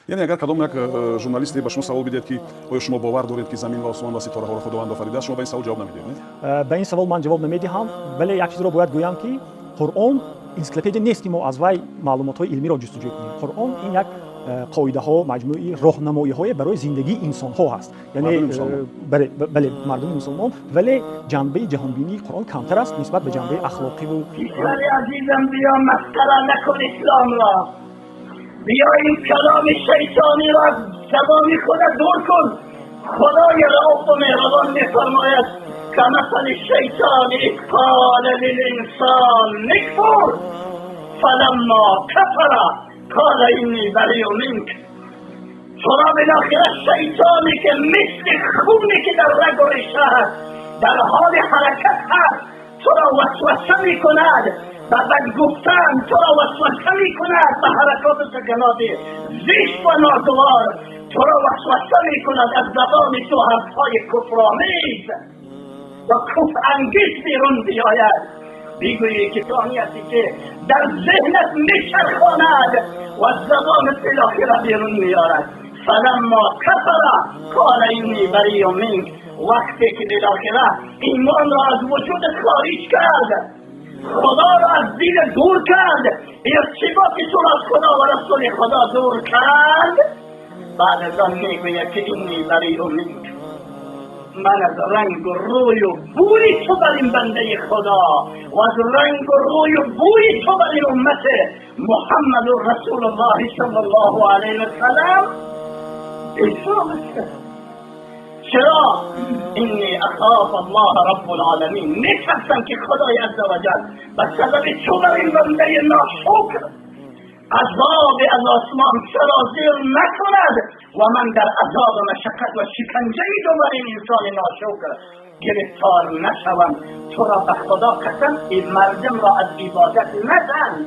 Яъне агар кадом як журналисте ба шумо савол бидиҳад, ки оё шумо бовар доред, ки замин ва осмон ва ситораҳоро Худованд офаридааст, шумо ба ин савол ҷавоб намедиҳед, не? Ба ин савол ман ҷавоб намедиҳам, вале як чизро бояд гӯям, ки Қуръон энсиклопедия нест, ки мо аз вай маълумотҳои илмиро ҷустуҷӯ кунем. Қуръон ин як қоидаҳо, маҷмӯи роҳнамоиҳое барои зиндагии инсонҳо ҳаст, яъне бале, мардуми мусулмон. Вале ҷанбаи ҷаҳонбинии Қуръон камтар аст нисбат ба ҷанбаи ахлоқиву Писари азизам, биё, масхара накун ислом ро. بیا، این کلام شیطانی را از زبان خود دور کن. خدای رؤوف و مهربان میفرماید: کمثل الشیطان اذ قال للانسان اکفر فلما کفر قال انی بریء منک. چرا بالاخره شیطانی که مثل خونی که در رگ و ریشه هست، در حال حرکت هست، تو را وسوسه میکند و بد گفتن، تو را وسوسه میکند به حرکات و سکنات زشت و ناگوار، تو را وسوسه میکند، از زبان تو حرفهای کفرآمیز و کفر انگیز بیرون بیاید، بگویی که هستی که در ذهنت میچرخاند و زبانت بالاخره بیرون میآرد. فلما کفر قال انی بریء منک. وقتی که بالاخره ایمان را از وجودت خارج کرد، خدا را از دل دور کرد، ارتباط تو را از خدا و رسول خدا دور کرد، بعد از آن میگوید که انی بریء منک، من از رنگ و روی و بوی تو بر این بنده خدا و از رنگ و روی و بوی تو بر این امت محمد رسول الله صلی الله علیه و سلم بیزارم. چرا؟ انی اخاف الله رب العالمین. میترسم که خدای عزوجل به سبب تو بر این بنده ناشکر عذاب از آسمان سرازیر نکند و من در عذاب و مشقت و شکنجه دو بر این انسان ناشکر گرفتار نشوم. تو را به خدا قسم، این مردم را از عبادت نزن.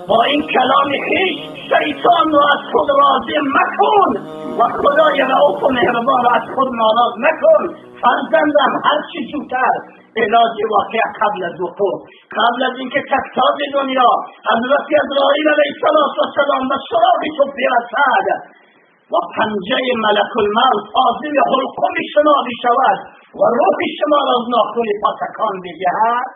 با این کلام خویش شیطان را از خود راضی مکن و خدای رؤوف و مهربان را از خود ناراض مکن. فرزندم، هر چی زودتر علاج واقع قبل از وقوع، قبل از اینکه تکتاز دنیا حضرت عزرائیل علیه السلام به سراغ تو برسد و پنجه ملک الموت عازم حلقوم شما بشود و روح شما را از ناخن پا تکان بدهد.